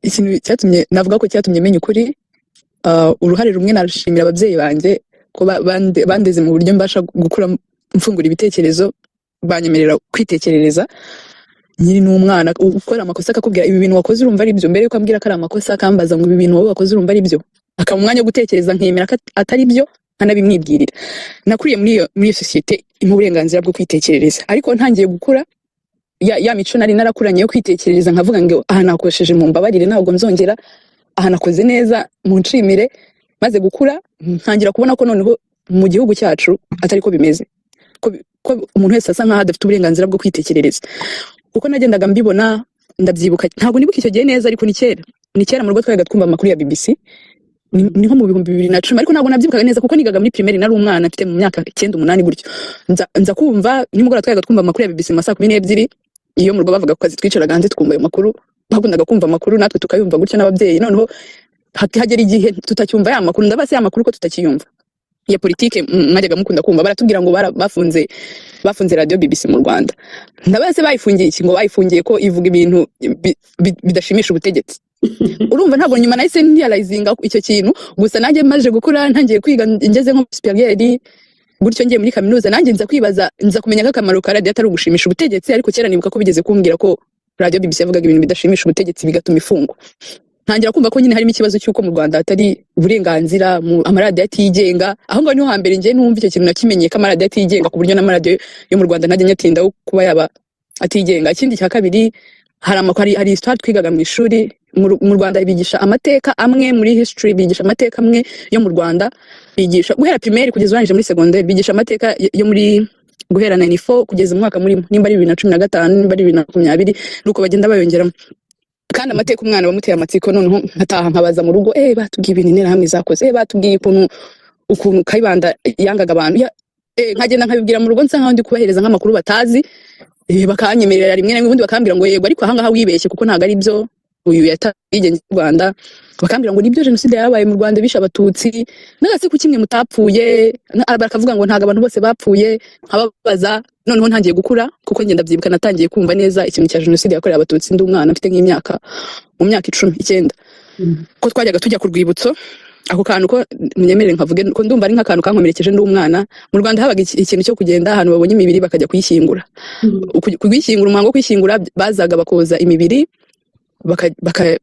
Ikintu cyatumye navuga ko cyatumye menya ukuri, uruhare rumwe narushimira ababyeyi banjye ko bandeze mu buryo mbasha gukura mfungura ibitekerezo, banyemerera kwitekerereza. Nkiri n'umwana, ukora amakosa akakubwira: "Ibi bintu wakoze urumva ari byo?" Mbere yuko ambwira ko ari amakosa, akambaza ngo: "Ibi bintu wowe wakoze urumva ari byo?" Akaba umwanya wo gutekereza, nkemera ko atari byo, nkanabimwibwirira. Nakuriye muri iyo sosiyete impa uburenganzira bwo kwitekerereza, ariko ntangiye gukura, ya mico nari narakuranye yo kwitekerereza, nkavuga ngo: "Aha nakosheje, mumbabarire, ntabwo nzongera. Aha nakoze neza, munshimire." Maze gukura, ntangira kubona ko noneho mu gihugu cyacu atari ko bimeze, ko umuntu wese asa nkaho adafite uburenganzira bwo kwitekerereza. Uko nagendaga mbibona, ndabyibuka, ntabwo nibuka icyo gihe neza, ariko ni kera, ni kera. Mu rugo twajyaga twumva amakuru ya BBC, ni nko mu 2010, ariko ntabwo nabyibukaga neza kuko nigaga muri primaire, nari umwana mfite mu myaka 9, 8 gutyo. Nza kumva nimugoroba twajyaga twumva amakuru ya BBC mu ma saa 12. Iyo mu rugo bavuga ku kazi, twicaraga hanze twumva ayo makuru. Bakundaga kumva amakuru, natwe tukayumva gutyo n'ababyeyi. Noneho hagera igihe tutacyumva ya makuru. Ndabaza: "Ya makuru ko tutakiyumva ya politike mwajyaga mukunda kumva?" Baratubwira ngo bafunze radio BBC mu Rwanda. Ndabaza: "Bayifungiye iki?" Ngo bayifungiye ko ivuga ibintu bidashimisha ubutegetsi. Urumva, ntabwo nyuma nahise realizinga icyo kintu. Gusa nanjye maje gukura, ntangiye kwiga, ngeze nko supérieur gutyo, ngiye muri kaminuza, nanjye nza kwibaza, nza kumenya ko akamaro ka radio atari ugushimisha ubutegetsi. Ariko kera nibuka ko bigeze kumbwira ko radio BBC yavugaga ibintu bidashimisha ubutegetsi, bigatuma ifungwa. Ntangira kumva ko nyine harimo ikibazo cy'uko mu Rwanda hatari uburenganzira mu amaradiyo atigenga. Aho ngaho niho hambere njye numva icyo kintu nakimenye, ko amaradiyo atigenga, ku buryo n'amaradiyo yo mu Rwanda ntajya nyatindaho kuba yaba atigenga. Ikindi cya kabiri, hari amakuru, hari histoire twigaga mu ishuri. Mu Rwanda bigisha amateka amwe muri history, bigisha amateka amwe yo mu Rwanda, bigisha guhera primaire kugeza urangije muri secondaire, bigisha amateka yo muri guhera 94 kugeza umwaka murimo, nimba ari 2015, nimba ari 2020, nuko bagenda bayongeramo. Kandi amateka umwana bamuteye amatsiko. Noneho nkataha nkabaza mu rugo: "Batubwiye ibintu Interahamwe zakoze, batubwiye ukuntu Kayibanda yangaga abantu." Nkagenda nkabibwira mu rugo, nsa nkaho ndi kubahereza nk'amakuru batazi, bakanyemerera rimwe na rimwe, ubundi bakambwira ngo: "Yego, ariko ahangaha wibeshye, kuko ntabwo ari byo, uyu yatagenge mu Rwanda." Bakambwira ngo: "Nibyo, jenoside yabaye mu Rwanda, bishe Abatutsi." Nagase ku kimwe mutapfuye? Bakavuga ngo ntabwo abantu bose bapfuye. Nkababaza. Noneho ntangiye gukura, kuko ngenda byibuka, natangiye kumva neza ikintu cya jenoside yakorewe Abatutsi ndi umwana, mfite nk'imyaka, mu myaka 10, 9, ko twajyaga tujya ku rwibutso. Ako kantu ko munyemerere nkavuge, ko ndumva ari nk'akantu kankomerekeje ndi umwana. Mu Rwanda habaga ikintu cyo kugenda ahantu babonye imibiri bakajya kuyishyingura. Kuyishyingura, umuhango wo kuyishyingura, bazaga bakoza imibiri,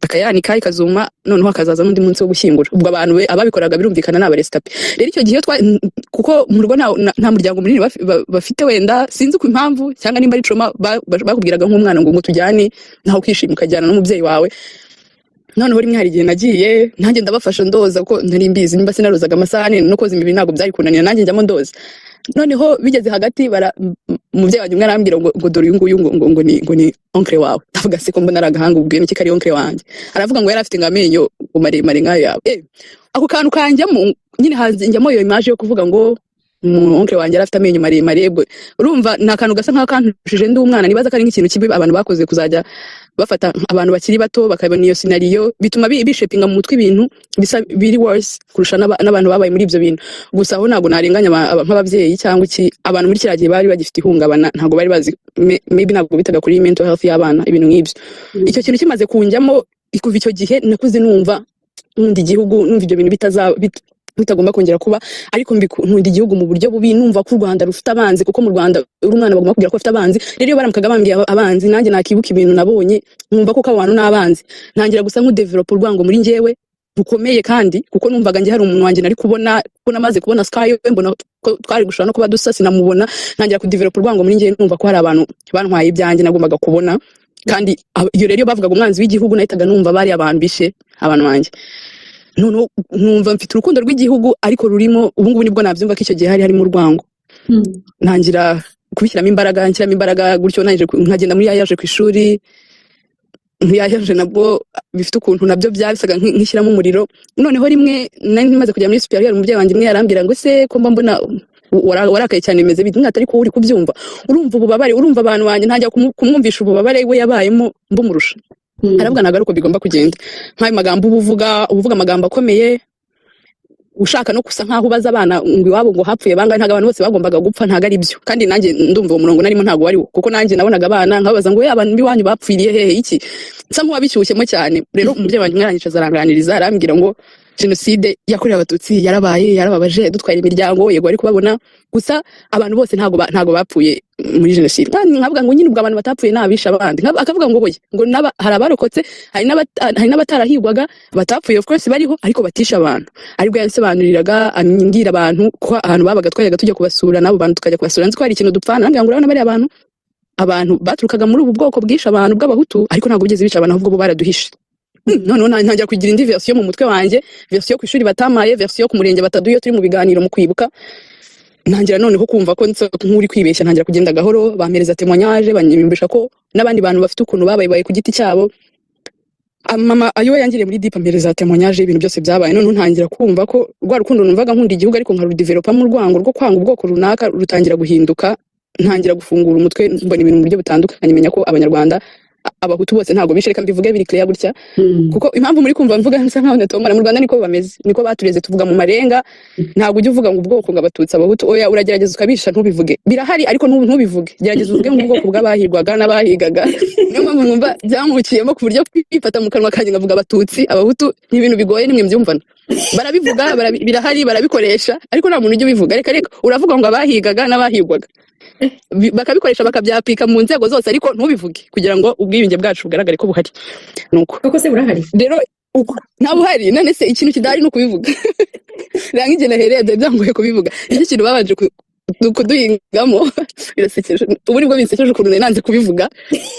bakayanika ikazuma, noneho hakazaza n'undi munsi wo gushyingura. Ubwo abantu ababikoraga birumvikana ni abarescapés. Rero icyo gihe iyo kuko mu rugo nta muryango munini bafite, wenda sinzi ku impamvu cyangwa nimba ari trauma, bakubwiraga nk'umwana ngo tujyane naho ukishima, ukajyana n'umubyeyi wawe. Noneho rimwe hari igihe nagiye nanjye ndabafasha ndoza, ko nari mbizi, nimba sinarozaga amasahani, no koza imibiri ntabwo byari kunanira, nanjye njyamo ndoza. Noneho bigeze hagati, umubyeyi wanjye umwe arambwira ngo: "Dore uyu nguyu," ngo ni oncle wawe. Ndavuga: "Se ko mbona ari agahanga, ubwiye n'iki ko ari oncle wanjye?" Aravuga ngo yari afite ngo amenyo ngo maremare nk'ayo yawe. Ako kantu kanjyamo nyine, njyamo iyo image yo kuvuga ngo umuntu oncle wanjye yari afite amenyo maremare. Ubwo urumva ni akantu gasa nk'aho kantushije ndi umwana. Nibaza ko ari nk'ikintu kibi abantu bakoze, kuzajya bafata abantu bakiri bato bakabona iyo scenario, bituma bishapinga mu mutwe ibintu bisa biri worse kurusha n'abantu babaye muri ibyo bintu. Gusa aho ntabwo narenganya nk'ababyeyi cyangwa iki. Abantu muri kiriya gihe bari bagifite ihungabana, ntabwo bari bazi, maybe ntabwo bitaga kuri mental health y'abana, ibintu nk'ibyo. Icyo kintu kimaze kunjyamo, kuva icyo gihe nakuze numva nkunda igihugu, numva ibyo bintu bitagomba kongera kuba. Ariko nkunda igihugu mu buryo bubi, numva ko u Rwanda rufite abanzi, kuko mu Rwanda uri umwana bagomba kubwira ko bafite abanzi. Rero iyo baramukaga bambwiye abanzi, nanjye nakibuka ibintu nabonye, nkumva ko abo bantu ni abanzi, ntangira gusa nk'udevelopa urwango muri njyewe rukomeye. Kandi kuko numvaga njye hari umuntu wanjye nari kubona, ko namaze kubona Sky, mbona ko twari gushobora no kuba dusa, sinamubona. Ntangira kudevelopa urwango muri njyewe, numva ko hari abantu bantwaye ibyanjye nagombaga kubona. Kandi iyo rero iyo bavugaga umwanzi w'igihugu, nahitaga numva bari abantu bishe abantu banjye. Noneho numva mfite urukundo rw'igihugu, ariko rurimo, ubu ngubu nibwo nabyumva ko icyo gihe hari harimo urwango. Ntangira kubishyiramo imbaraga, nshyiramo imbaraga gutyo, ntangije nkagenda muri yaje ku ishuri, ntiyaje nabwo bifite ukuntu nabyo byasaga nk'ishyiramo umuriro. Noneho rimwe nari maze kujya muri supérieur, umubyeyi wanjye umwe yarambwira ngo: "Ese ko mba mbona warakaye cyane, bimeze bite?" Mwati: "Ariko uri kubyumva, urumva ububabare, urumva abantu banjye." Ntangira kumwumvisha ububabare we yabayemo mbumurusha. Aravuga: "Ntabwo ari uko bigomba kugenda, nk'ayo magambo uba uvuga, uba uvuga amagambo akomeye." Ushaka no gusa nkaho ubaza abana ngo iwabo ngo hapfuye bangahe. Ntabwo abantu bose bagombaga gupfa, ntabwo ari byo. Kandi nanjye ndumva uwo murongo narimo ntabwo wari wo, kuko nanjye nabonaga abana nkababaza ngo: "Abantu b'iwanyu bapfiriye hehe?" Iki nsa nk'uwabishyushyemo cyane. Rero umubyeyi wanjye umwe aranyicaza, aranganiriza, arambwira ngo jenoside yakorewe Abatutsi yarabaye, yarababaje, dutwara imiryango, yego, ari kubabona gusa abantu bose ntabwo bapfuye muri jenoside. Kandi nkavuga ngo nyine ubwo abantu batapfuye ni abishe abandi. Akavuga ngo boye, ngo hari abarokotse, hari n'abatarahigwaga batapfuye, of course bariho, ariko batishe abantu. Aribwo yansobanuriraga, ambwira abantu ko ahantu babaga twajyaga tujya kubasura, n'abo bantu tukajya kubasura, nzi ko hari ikintu dupfana. Arambwira ngo urabona bariya abantu baturukaga muri ubu bwoko bwishe abantu bw'Abahutu, ariko ntabwo bigeze bica abantu, ahubwo bo baraduhishe. Noneho ntangira kugira indi version mu mutwe wanjye, version ku ishuri batamaye, version ku murenge bataduye iyo turi mu biganiro mu kwibuka. Ntangira noneho kumva ko nsa nk'uri kwibeshya, ntangira kugenda gahoro. Bampereza témoignage, banyumvisha ko n'abandi bantu bafite ukuntu babaye ku giti cyabo. Mama ayo yangiriye muri deep, ampereza témoignage y'ibintu byose byabaye. Noneho ntangira kumva ko rwa rukundo numvaga nkunda igihugu ariko nkarudevelopamo urwango rwo kwanga ubwoko runaka rutangira guhinduka. Ntangira gufungura umutwe, mbona ibintu mu buryo butandukanye, menya ko Abanyarwanda, Abahutu bose ntabwo bishe. Reka mbivuge biri clear gutya, kuko impamvu muri kumva mvuga nsa nkaho natombora, mu Rwanda niko bameze, niko batureze, tuvuga mu marenga. Ntabwo ujya uvuga ngo ubwoko, ngo Abatutsi, Abahutu, oya, uragerageza ukabisha ntubivuge. Birahari ariko ntubivuge, gerageza uvuge ngo ubwoko bw'abahigwaga n'abahigaga. Niyo mpamvu mwumva byankukiyemo ku buryo kwifata mu kanwa kanjye nkavuga Abatutsi, Abahutu ni ibintu bigoye. Nimwe mbyumvana barabivuga, birahari, barabikoresha, ariko nta muntu ujya ubivuga. Reka reka, uravuga ngo abahigaga n'abahigwaga. Bakabikoresha, bakabyapika mu nzego zose, ariko ntubivuge kugira ngo ubwiyunge bwacu bugaragare ko buhari. Nuko Koko se burahari? Rero nta buhari. None se ikintu kidahari ni ukubivuga? Rero nk'igihe nahereye byari byangoye kubivuga, nicyo kintu babanje kuduhingamo. Birasekeje, ubu nibwo binsekeje ukuntu nari nanze kubivuga,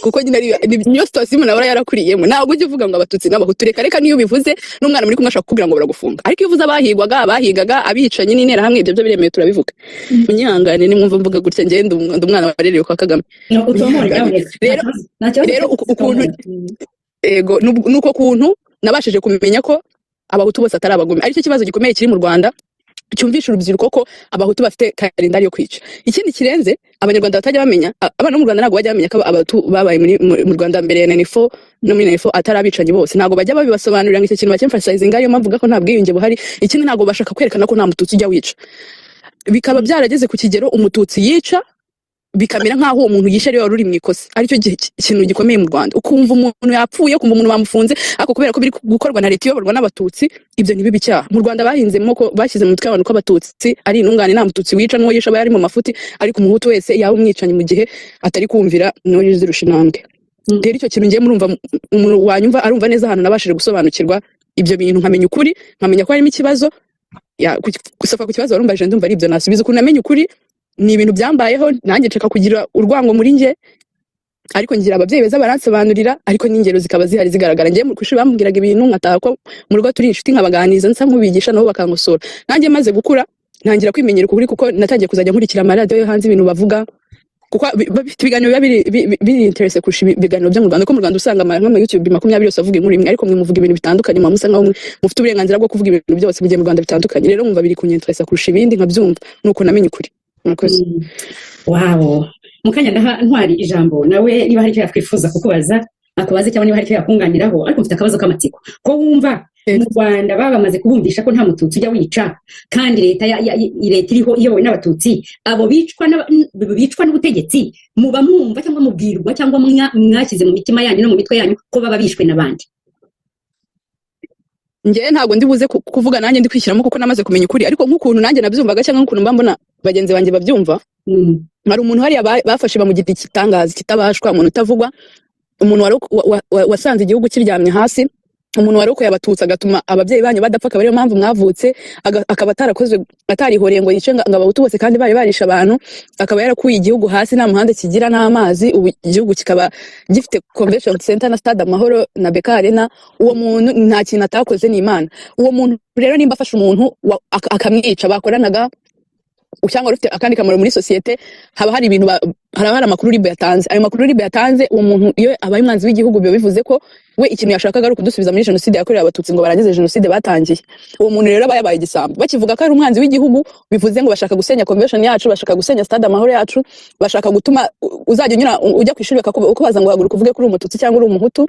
kuko nyine niyo situation umuntu aba yarakuriyemo. Ntabwo ujya uvuga ngo Abatutsi n'Abahutu, reka reka. Niyo ubivuze n'umwana muri kumwe ashobora kukubwira ngo baragufunga. Ariko iyo uvuze abahigwaga, abahigaga, abicanyi n'interahamwe, ibyo byo biremewe, turabivuga. Munyihangane nimwumva mvuga gutya, njye ndi umwana warerewe kwa Kagame. No, utomore. Munyihangane. Nyamuneka, nta Rero kibazo, nta kibazo. rero ukuntu Utomore. Ego, nuko kuntu nabashije kumenya ko Abahutu bose atari abagome, aricyo kibazo gikomeye kiri mu Rwanda, cyumvisha urubyiruko ko Abahutu bafite kalendari yo kwica. Ikindi kirenze Abanyarwanda batajya bamenya, abana bo mu Rwanda ntabwo bajya bamenya ko Abahutu babaye mu Rwanda mbere ya 94 no muri 94 atari abicanyi bose. Ntabwo bajya babibasobanurira ngo icyo kintu bacyemphasizinga. Ariyo mpamvu mvuga ko nta bwiyunge buhari. Ikindi, ntabwo bashaka kwerekana ko nta Mututsi ujya wica. Bikaba byarageze ku kigero umututsi yica bikamera nk'aho uwo muntu yishe ariwe wari uri mu ikosa. Aricyo ikintu gikomeye mu Rwanda. Ukumva umuntu yapfuye, ukumva umuntu bamufunze, ariko kubera ko biri gukorwa na leta iyoborwa n'Abatutsi, ibyo ntibibe icyaha. Mu Rwanda bahinzemo ko bashyize mu mitwe y'abantu ko Abatutsi ari intungane, nta Mututsi wica, n'uwo yishe aba yari mu mafuti, ariko Umuhutu wese yaba umwicanyi mu gihe atari kumvira niwe zirusha intambwe. Rero icyo kintu ngiye murumva, umuntu wanyumva arumva neza ahantu nabashije gusobanukirwa ibyo bintu, nkamenya ukuri, nkamenya ko harimo ikibazo. Ya, gusofa ku kibazo warumbaje, ndumva ari ibyo nasubiza. Ukuntu namenye ukuri ni ibintu byambayeho nanjye nshaka kugira urwango muri njye, ariko ngira ababyeyi beza baransobanurira, ariko n'ingero zikaba zihari zigaragara. Njye ku ishuri bambwiraga ibintu, nkataha, ko mu rugo turi inshuti, nkabaganiriza nsa nk'ubigisha, nabo bakankosora. Nanjye maze gukura ntangira kwimenyera ukuri, kuko natangiye kuzajya nkurikira amaradiyo yo hanze, ibintu bavuga, kuko bafite ibiganiro biba biri intéressant kurusha ibiganiro byo mu Rwanda. Kuko mu Rwanda usanga nk'ama YouTube 20 yose avuga inkuru imwe, ariko mwe muvuga ibintu bitandukanye, muba musa nkaho mufite uburenganzira bwo kuvuga ibintu byose mu gihe mu Rwanda bitandukanye. Rero mwumva biri kunyinteresa kurusha ibindi, nkabyumva. Nuko namenye ukuri. Murakoze. Wow, mu kanya ndaha Ntwari ijambo nawe, niba hari icyo yakwifuza kukubaza akubaze, cyangwa niba hari icyo yakunganiraho. Ariko mfite akabazo k'amatsiko: ko wumva mu Rwanda baba bamaze kubumvisha ko nta Mututsi ujya wica, kandi leta leta iriho iyobowe n'Abatutsi, abo bicwa bicwa n'ubutegetsi, muba mwumva cyangwa mubwirwa cyangwa mwashyize mu mitima yanyu no mu mitwe yanyu ko baba bishwe n'abandi? Njyewe ntabwo ndi buze kuvuga nanjye ndi kwishyiramo, kuko namaze kumenya ukuri. Ariko nk'ukuntu nanjye nabyumvaga, cyangwa nk'ukuntu mba mbona bagenzi banjye babyumva, hari umuntu hariya bafashe bamugira igitangaza kitabashwa, umuntu utavugwa, umuntu wasanze igihugu kiryamye hasi, umuntu warokoye Abatutsi agatuma ababyeyi banyu badapfa, akaba ariyo mpamvu mwavutse, akaba atarakoze, atarihoreye ngo yice ngo Abahutu bose kandi bari barishe abantu, akaba yarakuye igihugu hasi nta muhanda kigira n'amazi, ubu igihugu kikaba gifite Convention Center na Stade Amahoro na BK Arena. Uwo muntu nta kintu atakoze, ni Imana. Uwo muntu rero nimba afashe umuntu akamwica bakoranaga cyangwa wari ufite akandi kamaro muri sosiyete, haba hari ibintu haraba hari amakuru RIB yatanze. Ayo makuru RIB yatanze, uwo muntu iyo abaye umwanzi w'igihugu, biba bivuze ko we ikintu yashakaga ari ukudusubiza muri jenoside yakorewe Abatutsi, ngo barangize jenoside batangiye. Uwo muntu rero aba yabaye igisambo. Bakivuga ko ari umwanzi w'igihugu, bivuze ngo bashaka gusenya convention yacu, bashaka gusenya Stade Amahoro yacu, bashaka gutuma uzajya unyura ujya ku ishuri bakakubaza ngo haguruka uvuge ko uri Umututsi cyangwa uri Umuhutu,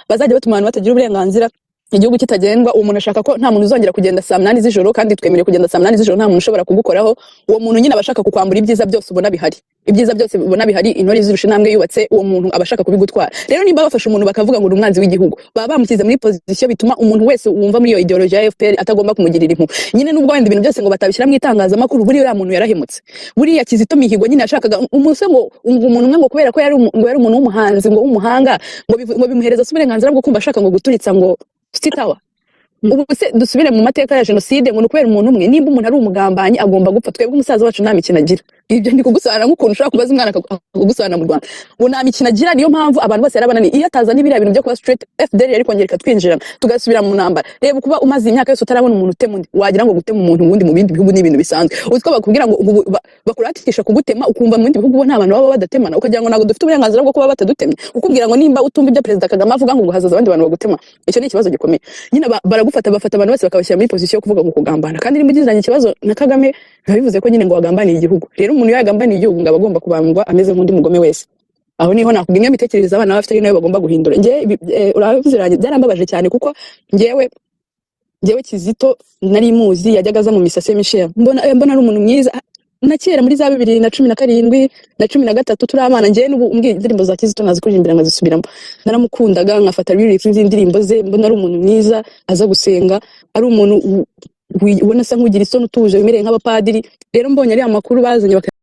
bazajya batuma abantu batagira uburenganzira. Igihugu kitagendwa, uwo muntu ashaka ko nta muntu uzongera kugenda saa 8 z'ijoro, kandi twemerewe kugenda saa 8 z'ijoro, nta muntu ushobora kugukoraho. Uwo muntu nyine aba ashaka kukwambura ibyiza byose ubona bihari, ibyiza byose ubona bihari, intore zirusha intambwe yubatse. Uwo muntu aba ashaka kubigutwara. Rero nimba bafashe umuntu bakavuga ngo ni umwanzi w'igihugu, baba bamushyize muri position bituma umuntu wese wumva muri iyo ideology ya FPR atagomba kumugirira impuhwe nyine, nubwo wenda ibintu byose ngo batabishyira mu itangazamakuru. Buriya uriya muntu yarahemutse. Buriya Kizito Mihigo nyine yashakaga umuse ngo umuntu umwe, ngo kubera ko ngo yari umuntu w'umuhanzi, ngo w'umuhanga, ngo bimuhereza se uburenganzira bwo kumva ashaka ngo guturitsa ngo City Tower? Ubu se dusubire mu mateka ya jenoside ngo ni ukubera umuntu umwe? Nimba umuntu ari umugambanyi, agomba gupfa. Twebwe umusaza wacu nta mikino agira. Ibyo ndi kugusobanura nk'ukuntu ushobora kubaza umwana akagusobanura mu Rwanda ngo nta mikino agira. Niyo mpamvu abantu bose yarabananiye. Iyo atazana biriya bintu byo kuba straight, FDL yari kongera ikatwinjirana, tugasubira mu ntambara. Reba kuba umaze imyaka yose utarabona umuntu utema undi, wagira ngo gutema umuntu ubundi mu bindi bihugu ni ibintu bisanzwe. Uzi ko bakubwira ngo ubu bakuratisha kugutema, ukumva mu bindi bihugu bo nta bantu baba badatemana, ukagira ngo ntabwo dufite uburenganzira bwo kuba batadutemye. Kukubwira ngo nimba utumva ibyo Perezida Kagame avuga, ngo hazaza abandi bantu bagutema, icyo ni ikibazo gikomeye nyine. Baragufata, bafata abantu bose bakabashyira muri position yo kuvuga ngo kugambana. Kandi nimba ugizanye ikibazo na Kagame, biba bivuze ko nyine ngo wagambaniye igihugu. Rero umuntu iyo yagambaniye igihugu, ngo aba agomba kubambwa ameze nk'undi mugome wese. Aho niho nakubwira imwe mitekerereze abana baba bafite, ari nayo bagomba guhindura. Njye urabivuze, byarambabaje cyane, kuko njyewe Kizito nari muzi, yajyaga aza mu misa Saint Michel, mbona ari umuntu mwiza. Na kera muri za 2017 na 13 turi abana. Njyewe n'ubu umbwiye indirimbo za Kizito nazikuririmbira nkazisubiramo. Naramukundaga, nkafata lyrics z'indirimbo ze. Mbona ari umuntu mwiza, aza gusenga, ari umuntu ubona asa nk'ugira isoni, utuje, wimereye nk'abapadiri. Rero mbonye ariya makuru bazanye.